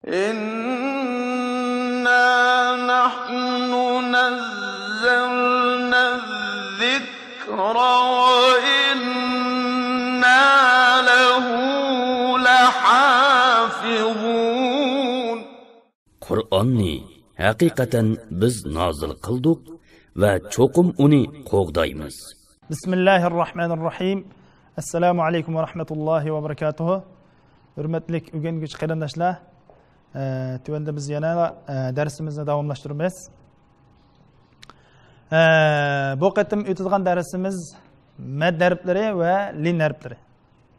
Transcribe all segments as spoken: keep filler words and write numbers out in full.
إنا نحن نزلنا الذكر وإنا له لحافظون. قۇرئاننى ھەقىقەتەن بىز نازىل قىلدۇق ۋە چوقۇم ئۇنى قوغدايمىز. بىسمىللاھىررەھمانىررەھىم. ئەسسالامۇ ئەلەيكۇم ۋە رەھمەتۇللاھى ۋە بەرىكاتۇھۇ. ھۆرمەتلىك ئۆگەنگۈچى قېرىنداشلار، ئە، تۆۋەندە بىز يەنە، ئە، دەرسىمىزنى داۋاملاشتۇرىمىز. ئە، بۇ قېتىم ئۆتىدىغان دەرسىمىز مەد ھەرپلىرى ۋە لىن ھەرپلىرى.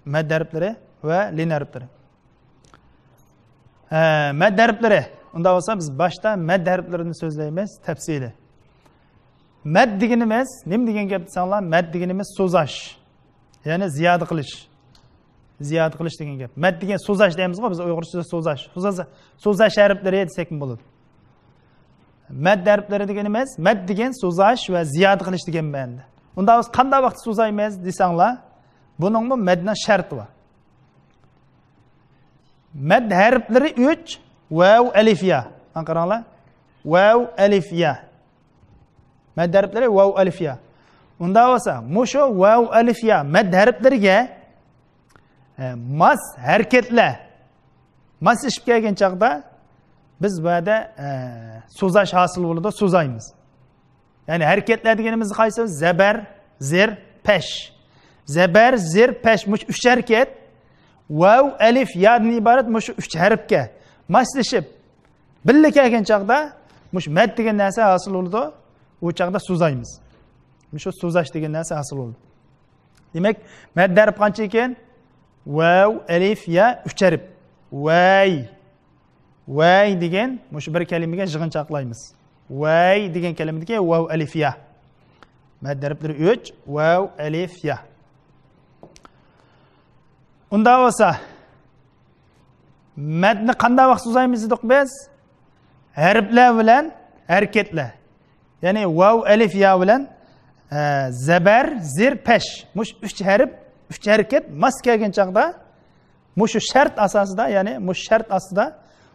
مەد ھەرپلىرى ۋە لىن ھەرپلىرى. ھە، مەد ھەرپلىرى. ئۇنداق بولسا بىز باشتا مەد ھەرپلىرىنى سۆزلەيمىز، تەپسىلىي. مەد دېگىنىمىز نېمە دېگەن گەپ دېسەڭلار، مەد دېگىنىمىز سوزاش. يەنى زىيادە قىلىش. زىيادە قىلىش دېگەن گەپ. مەد دېگەن سوزاش دەيمىزغۇ بىز ئۇيغۇرچىدا سوزاش. سوزا-، سوزاش ھەرپلىرى دېسەكمۇ بولىدۇ. مەد ھەرپلىرى دېگىنىمىز، مەد دېگەن سوزاش ۋە زىيادە قىلىش دېگەن مەنىدە. ئۇنداق بولسا قانداق ۋاقىتتا سوزايمىز دېسەڭلار، بۇنىڭمۇ مەدنىڭ شەرتى بار. مەد ھەرپلىرى ئۈچ، ۋاۋ، ئەلىف، يا. مانا قاراڭلار. ۋاۋ، ئەلىف، يا. مەد ھەرپلىرى ۋاۋ، ئەلىف، يا. ئۇنداق بولسا، مۇشۇ ۋاۋ، ئەلىف، يا مەد ھەرپلىرىگە، ئە، ماس ھەرىكەتلەر ماسلىشىپ كەلگەن چاغدا بىز بۇ يەردە، ئە، سوزاش ھاسىل بولىدۇ، سوزايمىز. يەنى ھەرىكەتلەر دېگىنىمىز قايسى؟ زەبەر، زېر، پەش. زەبەر، زېر، پەش. مۇشۇ ئۈچ ھەرىكەت ۋاۋ، ئەلىف، يادىن ئىبارەت مۇشۇ ئۈچ ھەرپكە ماسلىشىپ، بىللە كەلگەن چاغدا مۇشۇ مەد دېگەن نەرسە ھاسىل بولىدۇ. ئۇ چاغدا سوزايمىز. مۇشۇ سوزاش دېگەن نەرسە ھاسىل بولىدۇ. دېمەك، مەد ھەرپ قانچە ئىكەن؟ ۋاۋ، ئەلىف، يا، ئۈچ ھەرپ. ۋەي. ۋەي دېگەن مۇشۇ بىر كەلىمىگە يىغىنچاقلايمىز. ۋەي دېگەن كەلىمىدىكى ۋاۋ، ئەلىف، يا. مەد ھەرپلىرى ئۈچ، ۋاۋ، ئەلىف، يا. ئۇنداق بولسا، مەدنى قانداق ۋاقىت سوزايمىز دېدۇق بىز؟ ھەرپلەر بىلەن ھەرىكەتلەر. يەنى ۋاۋ، ئەلىف، يا بىلەن، ئە، زەبەر، زېر، پەش. مۇشۇ ئۈچ ھەرپ، ئۈچ ھەرىكەت ماس كەلگەن چاغدا مۇشۇ شەرت ئاساسىدا، يەنى مۇشۇ شەرت ئاستىدا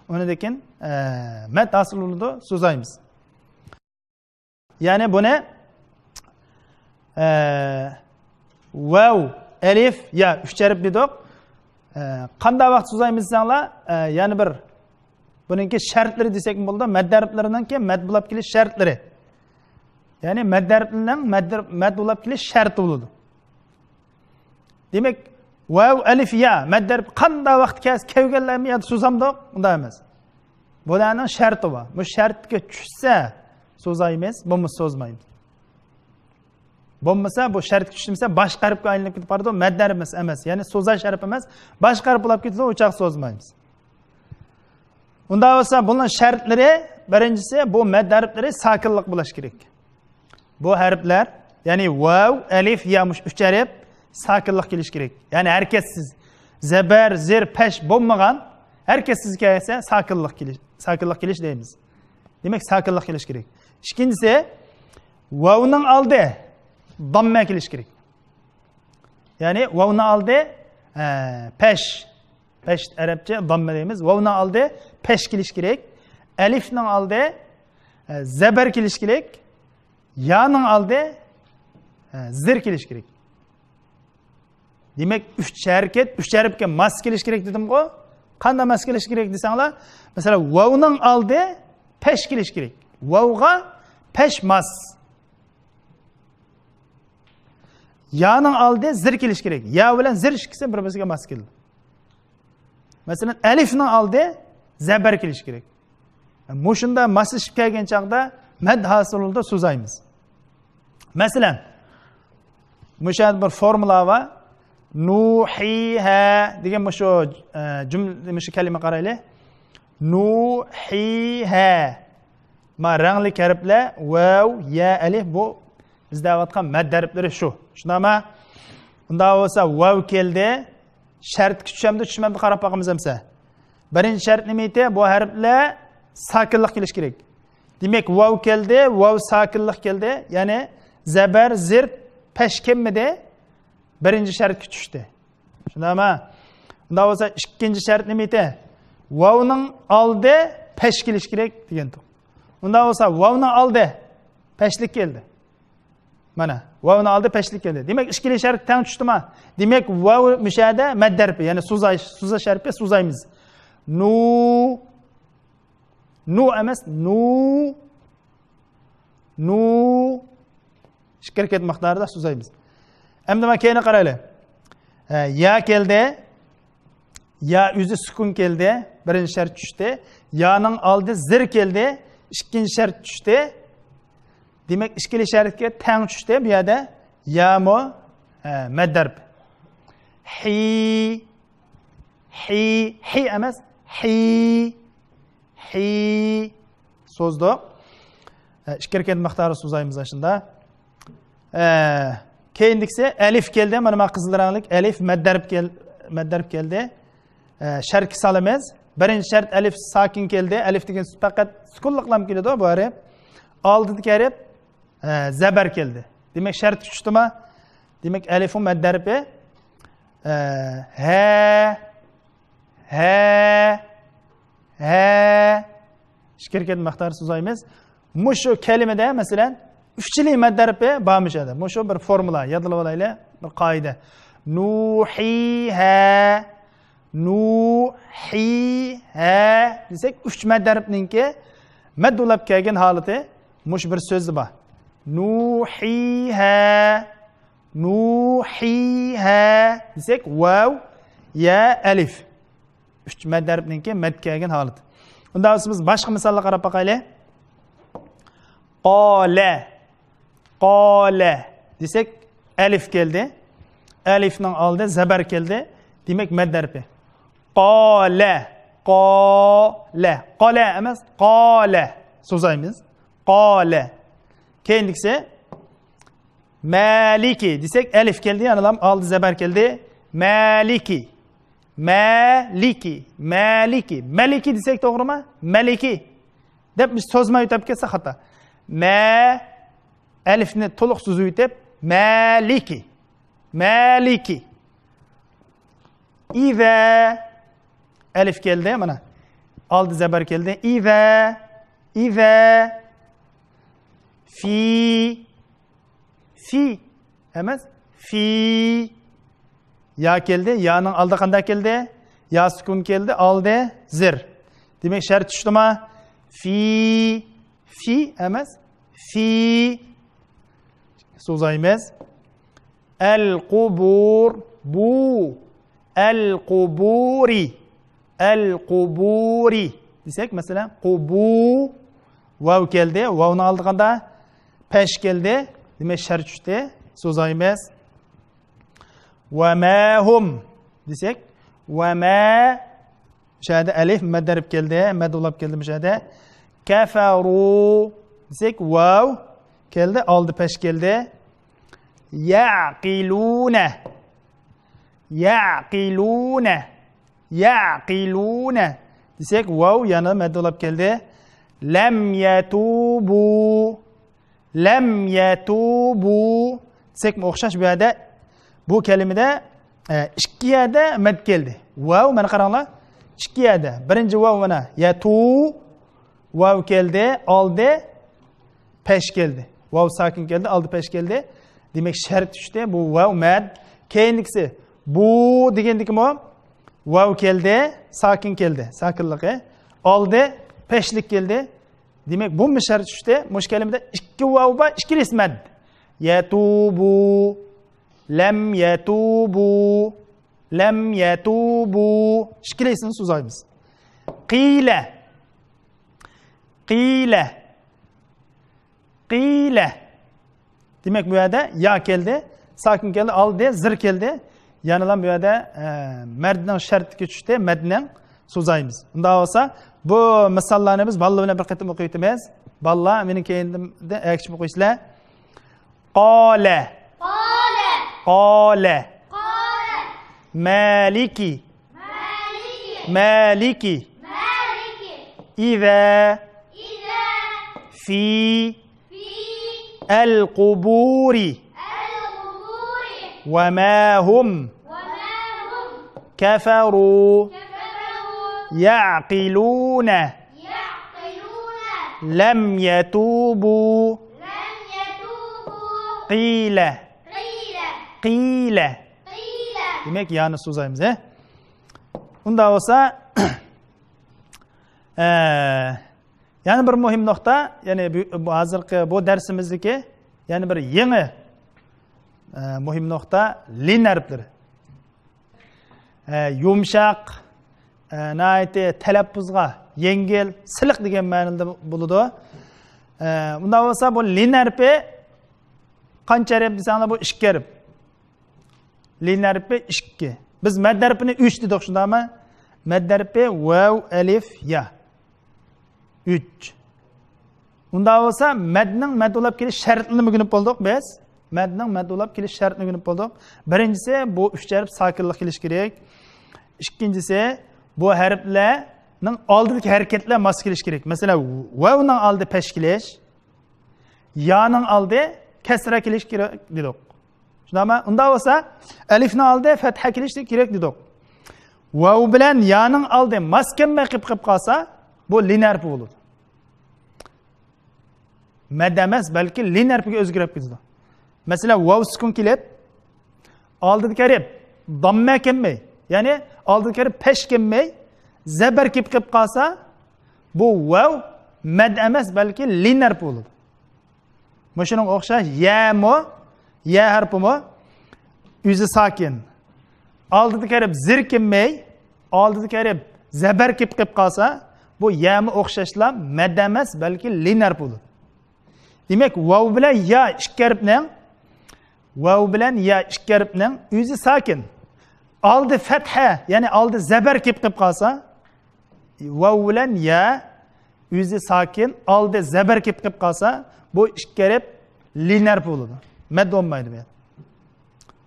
ئۇنىڭدىن كېيىن، ئە، مەد ھاسىل بولىدۇ، سوزايمىز. يەنى بۇنى، ئە، ۋاۋ، ئەلىف، يا ئۈچ ھەرپ دېدۇق. ئە، قانداق ۋاقىت سوزايمىز دېسەڭلار، ئە، يەنە بىر بۇنىڭكى شەرتلىرى دېسەكمۇ بولىدۇ. مەد ھەرپلىرىنىڭكى مەد بولاپ كېلىش شەرتلىرى. يەنى مەد ھەرپلىرىنىڭ مەد، مەد بولاپ كېلىش شەرتى بولىدۇ. دېمەك، ۋاۋ، ئەلىف، يا، مەد ھەرپ قانداق ۋاقىت كەلسە كەلگەنلەرمۇ يا سوزامدۇق؟ ئۇنداق ئەمەس. بۇلارنىڭ شەرتى بار. بۇ شەرتكە چۈشسە سوزايمىز، بولمىسا سوزمايمىز. بولمىسا، بۇ شەرتكە چۈشمىسە، باشقا ھەرپكە ئايلىنىپ كېتىپ بارىدۇ. مەد ھەرپ ئەمەس، ئەمەس. يەنى سوزاش ھەرپ ئەمەس، باشقا ھەرپ بولاپ كېتىدۇ، ئۇ چاغ سوزمايمىز. ئۇنداق بولسا، بۇنىڭ شەرتلىرى، بىرىنچىسى، بۇ مەد ھەرپلىرى ساكىنلىق بولۇش كېرەك. بۇ ھەرپلەر، يەنى ۋاۋ، ئەلىف، يا مۇشۇ ئۈچ ھەرپ ساكىنلىق كېلىش كېرەك. يەنى ھەرىكەتسىز، زەبەر، زېر، پەش بولمىغان، ھەرىكەتسىز كەلسە ساكىنلىق كېلىش، ساكىنلىق كېلىش دەيمىز. دېمەك، ساكىنلىق كېلىش كېرەك. ئىككىنچىسى، ۋاۋنىڭ ئالدى داممە كېلىش كېرەك. يەنى ۋاۋنىڭ ئالدى، ئە، پەش. پەش ئەرەبچە داممە دەيمىز. ۋاۋنىڭ ئالدى پەش كېلىش كېرەك. ئەلىفنىڭ ئالدى، ئە، زەبەر كېلىش كېرەك. يانىڭ ئالدى، ئە، زېر كېلىش كېرەك. دېمەك، ئۈچ ھەرىكەت، ئۈچ ھەرپكە ماس كېلىش كېرەك دېدىمغۇ؟ قانداق ماس كېلىش كېرەك دېسەڭلار، مەسىلەن، ۋاۋنىڭ ئالدى پەش كېلىش كېرەك. ۋاۋغا پەش ماس. يانىڭ ئالدى زېر كېلىش كېرەك. يا بىلەن زېر ئىككىسى بىر-بىرىگە ماس كېلىدۇ. مەسىلەن، ئەلىفنىڭ ئالدى زەبەر كېلىش كېرەك. مۇشۇنداق ماسلىشىپ كەلگەن چاغدا مەد ھاسىل بولىدۇ، سوزايمىز. مەسىلەن، مۇشۇ يەردە بىر فورمۇلا بار. نۇھىھە دېگەن مۇشۇ، ئە، جۈملە، مۇشۇ كەلىمە قارايلى. نۇھىھە. ما رەڭلىك ھەرپلەر، ۋاۋ، يا، ئەلىف، بۇ بىز دەۋاتقان مەد ھەرپلىرى شۇ. شۇنداقمۇ؟ ئۇنداق بولسا، ۋاۋ كەلدى. شەرتكە چۈشەمدۇ، چۈشمەمدۇ قاراپ باقىمىز ئەمسە. بىرىنچى شەرت نېمە ئىدى؟ بۇ ھەرپلەر ساكىنلىق كېلىش كېرەك. دېمەك، ۋاۋ كەلدى، ۋاۋ ساكىنلىق كەلدى. يەنى زەبەر، زېر، پەش كەلمىدى. بىرىنچى شەرتكە چۈشتى. شۇنداقمۇ؟ ئۇنداق بولسا، ئىككىنچى شەرت نېمە ئىدى؟ ۋاۋنىڭ ئالدى پەش كېلىشى كېرەك دېگەنتۇق. ئۇنداق بولسا، ۋاۋنىڭ ئالدى پەشلىك كەلدى. مانا، ۋاۋنىڭ ئالدى پەشلىك كەلدى. دېمەك، ئىككىلى شەرت تەڭ چۈشتىما؟ دېمەك، ۋاۋ مۇشەدە مەد ھەرپى، يەنى سوزاش، سوزاش ھەرپى، سوزايمىز. نۇ، نۇ ئەمەس، نۇ، نۇ. ئىككى ھەرىكەت مىقدارىدا سوزايمىز. ئەمدى مانا كەينى قارايلى. ھە، يا كەلدى. يا ئۆزى سۈكۈن كەلدى، بىرىنچى شەرت چۈشتى. يانىڭ ئالدى زىر كەلدى، ئىككىنچى شەرت چۈشتى. دېمەك، ئىككىلى شەرتكە تەڭ چۈشتى بۇ يەردە. يامۇ، ھە، مەد ھەرپى. ھى، ھى، ھى ئەمەس، ھى، ھى. سوزدۇق. ھە، ئىككى ھەرىكەت مىقدارى سوزايمىز ئاشۇندا. ئە، كېيىندىكىسى ئەلىف كەلدى. مانا، مانا قىزىل رەڭلىك ئەلىف مەد ھەرپ كەل-، مەد ھەرپ كەلدى. ئە، شەرتكە سالىمىز. بىرىنچى شەرت ئەلىف ساكىن كەلدى. ئەلىف دېگەن پەقەت سۈكۈنلۇقلام كېلىدۇ بۇ ھەرپ. ئالدىدىكى ھەرپ، ئە، زەبەر كەلدى. دېمەك، شەرتكە چۈشتىما؟ دېمەك، ئەلىفۇ مەد ھەرپى. ئە، ھە، ھە، ھە. ئىككى ھەرىكەت مىقدارى سوزايمىز. مۇشۇ كەلىمىدە، مەسىلەن، ئۈچىلى مەد ھەرپى بارمىش ئەدە. مۇشۇ بىر فورمۇلا، يادلىۋالايلى، بىر قائىدە. نۇھىھە، نۇھىھە دېسەك، ئۈچ مەد ھەرپنىڭكى مەد بولاپ كەلگەن ھالىتى مۇشۇ بىر سۆزدە بار. نۇھىھە، نۇھىھە دېسەك، ۋاۋ، يا، ئەلىف. ئۈچ مەد ھەرپنىڭكى مەد كەلگەن ھالىتى. ئۇنداق بولسا بىز باشقا مىسالغا قاراپ باقايلى. قالە، قالە دېسەك، ئەلىف كەلدى. ئەلىفنىڭ ئالدى زەبەر كەلدى. دېمەك، مەد ھەرپى. قالە، قالە، قالە ئەمەس، قالە. سوزايمىز. قالە. كېيىنكىسى مالىكى دېسەك، ئەلىف كەلدى، يەنىلا ئالدى زەبەر كەلدى. مالىكى. مالىكى. مالىكى. مەلىكى دېسەك توغرىمۇ؟ مەلىكى دەپ بىز سوزماي ئۆتۈپ كەتسە خاتا. مە، ئەلىفنى تولۇق سوزۇۋېتىپ، مالىكى. مالىكى. ئىزا. ئەلىف كەلدى، مانا. ئالدى زەبەر كەلدى. ئىزا. ئىزا. في. في ئەمەس، في. يا كەلدى، يانىڭ ئالدى قانداق كەلدى؟ يا سۈكۈن كەلدى، ئالدى زىر. دېمەك، شەرت چۈشتىما؟ في. في ئەمەس، في. سوزايمىز. القبور، بۇ. القبور. القبور دېسەك، مەسىلەن، قۇبۇ، ۋاۋ كەلدى. ۋاۋنىڭ ئالدىغاندا پەش كەلدى. دېمەك، شەرت چۈشتى. سوزايمىز. وما هم دېسەك، وما، مۇشۇ يەردە ئەلىف مەد ھەرپ كەلدى، مەد بولاپ كەلدى مۇشۇ يەردە. كفروا دېسەك، ۋاۋ كەلدى، ئالدى پەش كەلدى. يعقلون. يعقلون. يعقلون دېسەك، ۋاۋ يەنە مەد بولاپ كەلدى. لم يتوبوا. لم يتوبوا دېسەكمۇ ئوخشاش بۇ يەردە. بۇ كەلىمىدە، ئە، ئىككى يەردە مەد كەلدى. ۋاۋ، مانا قاراڭلار. ئىككى يەردە. بىرىنچى ۋاۋ مانا يەتۇ، ۋاۋ كەلدى، ئالدى پەش كەلدى. ۋاۋ ساكىن كەلدى، ئالدى پەش كەلدى. دېمەك، شەرت چۈشتى. بۇ ۋاۋ مەد. كەينىكىسى بۇ دېگەندىكىمۇ ۋاۋ كەلدى، ساكىن كەلدى. ساكىنلىقى. ئالدى پەشلىك كەلدى. دېمەك، بۇمۇ شەرت چۈشتى. مۇشۇ كەلىمىدە ئىككى ۋاۋ بار، ئىككىلىسى مەد. يەتۇبۇ، لەم يەتۇبۇ، لەم يەتۇبۇ. ئىككىلىسىنى سوزايمىز. قىلە. قىلە. قىلە. دېمەك، بۇ يەردە يا كەلدى، ساكىن كەلدى، ئالدى زىر كەلدى. يەنىلا بۇ يەردە، ئە، مەدنىڭ شەرتىگە چۈشتى، مەدنىڭ سوزايمىز. ئۇنداق بولسا، بۇ مىساللارنى بىز بالىلار بىلەن بىر قېتىم ئوقۇيتىمىز. بالىلار، مېنىڭ كەينىمدىن ئەگىشىپ ئوقۇيسىلەر. قالە. قالە. قالە. قالە. مالكي. مالكي. مالكي. مالكي. إذا. إذا. في. في. القبور. القبور. وما هم. وما هم. كفروا. كفروا. يعقلون. يعقلون. لم يتوبوا. لم يتوبوا. قيل. قيل. قيل. قيل. دېمەك، يانى سوزايمىز، ھە؟ ئۇنداق بولسا، ئە، يەنە بىر مۇھىم نۇقتا، يەنى بۇ، بۇ ھازىرقى بۇ دەرسىمىزدىكى يەنە بىر يېڭى، ئە، مۇھىم نۇقتا لىن ھەرپلىرى. ئە، يۇمشاق، ئە، ناھايىتى تەلەپپۇزغا يەڭگىل، سىلىق دېگەن مەنىدە بولىدۇ. ئە، ئۇنداق بولسا بۇ لىن ھەرپى قانچە ھەرپ دېسەڭلار، بۇ ئىككى ھەرپ. لىن ھەرپى ئىككى. بىز مەد ھەرپىنى ئۈچ دېدۇق، شۇنداقمۇ؟ مەد ھەرپى ۋاۋ، ئەلىف، يا. ئۈچ. ئۇنداق بولسا، مەدنىڭ مەد بولاپ كېلىش شەرتىنى ئۆگىنىپ بولدۇق بىز. مەدنىڭ مەد بولاپ كېلىش شەرتىنى ئۆگىنىپ بولدۇق. بىرىنچىسى، بۇ ئۈچ ھەرپ ساكىنلىق كېلىشى كېرەك. ئىككىنچىسى، بۇ ھەرپلەرنىڭ ئالدىدىكى ھەرىكەتلەر ماس كېلىشى كېرەك. مەسىلەن، ۋاۋنىڭ ئالدى پەش كېلىش، يانىڭ ئالدى كەسرە كېلىشى كېرەك دېدۇق. شۇنداقمۇ؟ ئۇنداق بولسا، ئەلىفنىڭ ئالدى فەتھە كېلىشى كېرەك دېدۇق. ۋاۋ بىلەن يانىڭ ئالدى ماس كەلمەي قېلىپ، قېلىپ قالسا، بۇ لىن ھەرپى بولىدۇ. مەد ئەمەس، بەلكى لىن ھەرپىگە ئۆزگىرىپ كېتىدۇ. مەسىلەن، ۋاۋ سۈكۈن كېلىپ، ئالدىدىكى ھەرپ داممە كەلمەي، يەنى ئالدىدىكى ھەرپ پەش كەلمەي، زەبەر كېلىپ، قېلىپ قالسا، بۇ ۋاۋ مەد ئەمەس، بەلكى لىن ھەرپى بولىدۇ. مۇشۇنىڭغا ئوخشاش يەمۇ، يە ھەرپىمۇ ئۆزى ساكىن. ئالدىدىكى ھەرپ زىر كەلمەي، ئالدىدىكى ھەرپ زەبەر كېلىپ، قېلىپ قالسا، بۇ يەمۇ ئوخشاشلا مەد ئەمەس، بەلكى لىن ھەرپى بولىدۇ. دېمەك، ۋاۋ بىلەن يا ئىككى ھەرپنىڭ، ۋاۋ بىلەن يا ئىككى ھەرپنىڭ ئۆزى ساكىن. ئالدى فەتھە، يەنى ئالدى زەبەر كېلىپ، قېلىپ قالسا، ۋاۋ بىلەن يا ئۆزى ساكىن، ئالدى زەبەر كېلىپ، قېلىپ قالسا، بۇ ئىككى ھەرپ لىن ھەرپى بولىدۇ. مەد بولمايدۇ بۇ يەردە.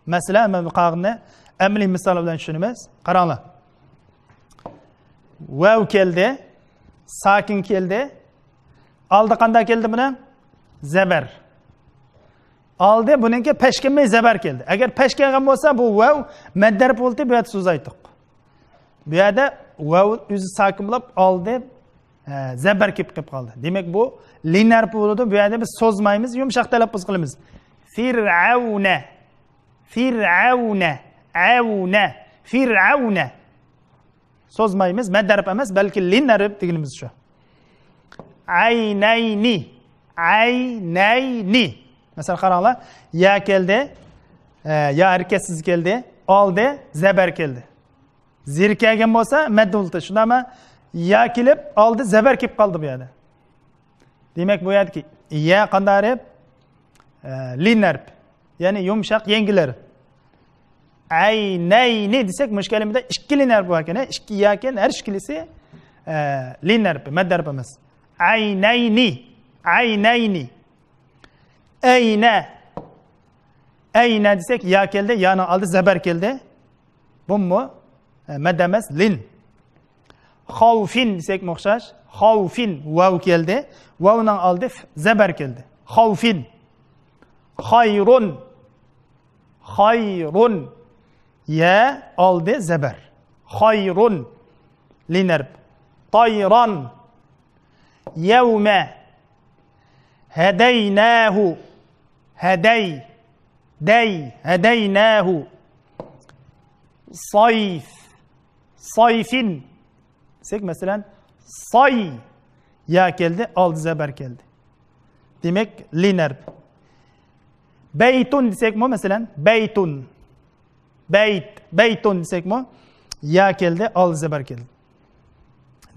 مەسىلەن، مانا بۇ قاغىنىنى ئەمەلىي مىسال بىلەن چۈشىنىمىز. قاراڭلار. ۋاۋ كەلدى، ساكىن كەلدى. ئالدى قانداق كەلدى بۇنىڭ؟ زەبەر. ئالدى بۇنىڭكى پەش كەلمەي زەبەر كەلدى. ئەگەر پەش كەلگەن بولسا، بۇ ۋاۋ مەد ھەرپى بولاتتى، بۇ يەردە سوزايتتۇق. بۇ يەردە ۋاۋ ئۆزى ساكىن بولۇپ، ئالدى، ئە، زەبەر كېلىپ، قېلىپ قالدى. دېمەك، بۇ لىن ھەرپى بولىدۇ. بۇ يەردە بىز سوزمايمىز، يۇمشاق تەلەپپۇز قىلىمىز. فىرئەۋنە. فىرئەۋنە. ئەۋنە. فىرئەۋنە. سوزمايمىز، مەد ھەرپ ئەمەس، بەلكى لىن ھەرپ دېگىنىمىز شۇ. ئەينەينى، ئەينەينى. مەسىلەن، قاراڭلار، يا كەلدى، ئە، يا ھەرىكەتسىز كەلدى، ئالدى زەبەر كەلدى. زىر كەلگەن بولسا، مەد بولاتتى. شۇنداقمۇ؟ يا كېلىپ، ئالدى زەبەر كېلىپ قالدى بۇ يەردە. دېمەك، بۇ يەردىكى يە قانداق ھەرپ؟ ئە، لىن ھەرپ. يەنى يۇمشاق، يەڭگىل ھەرپ. ئەينەينى دېسەك، مۇشۇ كەلىمىدە ئىككى لىن ھەرپ بار ئىكەن، ئىككى يا ئىكەن، ھەر ئىككىلىسى، ئە، لىن ھەرپى، مەد ھەرپى ئەمەس. ئەينەينى، ئەينەينى. ئەينە. ئەينە دېسەك، يا كەلدى، يانىڭ ئالدى زەبەر كەلدى. بۇمۇ، ئە، مەد ئەمەس، لىن. خاۋفىن دېسەكمۇ ئوخشاش. خاۋفىن، ۋاۋ كەلدى. ۋاۋنىڭ ئالدى ف-، زەبەر كەلدى. خاۋفىن. خايرۇن. خايرۇن. يە ئالدى زەبەر. خايرۇن. لىن ھەرپ. تايران. يەۋمە. ھەدەيناھۇ. ھەدەي. دەي. ھەدەيناھۇ. سايف. سايفىن. دېسەك، مەسىلەن، ساي. يا كەلدى، ئالدى زەبەر كەلدى. دېمەك، لىن ھەرپ. بەيتۇن دېسەكمۇ، مەسىلەن، بەيتۇن. بەيت، بەيتۇن دېسەكمۇ، يا كەلدى، ئالدى زەبەر كەلدى.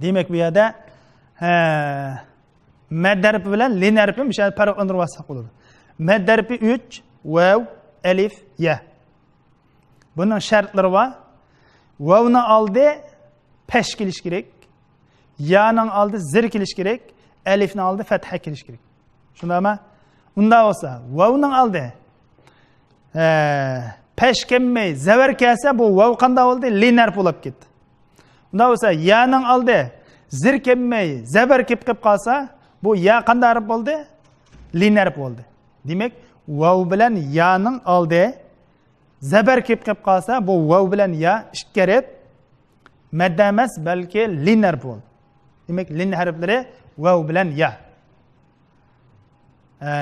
دېمەك، بۇ يەردە، ھە، مەد ھەرپى بىلەن لىن ھەرپى مۇشۇ يەردە پەرقلەندۈرۈۋالساق بولىدۇ. مەد ھەرپى ئۈچ، ۋاۋ، ئەلىف، يا. بۇنىڭ شەرتلىرى بار. ۋاۋنىڭ ئالدى پەش كېلىشى كېرەك. يانىڭ ئالدى زىر كېلىشى كېرەك. ئەلىفنىڭ ئالدى فەتھە كېلىشى كېرەك. شۇنداقمۇ؟ ئۇنداق بولسا، ۋاۋنىڭ ئالدى، ئە، پەش كەلمەي زەبەر كەلسە، بۇ ۋاۋ قانداق بولدى؟ لىن ھەرپ بولۇپ كەتتى. ئۇنداق بولسا، يانىڭ ئالدى زىر كەلمەي زەبەر كېلىپ، قېلىپ قالسا، بۇ يا قانداق ھەرپ بولدى؟ لىن ھەرپ بولدى. دېمەك، ۋاۋ بىلەن يانىڭ ئالدى زەبەر كېلىپ، قېلىپ قالسا، بۇ ۋاۋ بىلەن يا ئىككى ھەرپ مەددە ئەمەس، بەلكى لىن ھەرپى بولدى. دېمەك، لىن ھەرپلىرى ۋاۋ بىلەن يا. ئە،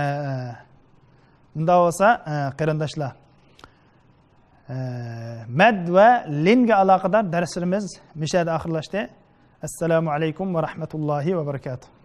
ئۇنداق بولسا، ئە، قېرىنداشلار، ئە، مەد ۋە لىنگە ئالاقىدار دەرسلىرىمىز مۇشۇ يەردە ئاخىرلاشتى. ئەسسالامۇ ئەلەيكۇم ۋە رەھمەتۇللاھى ۋە بەرىكاتۇھ.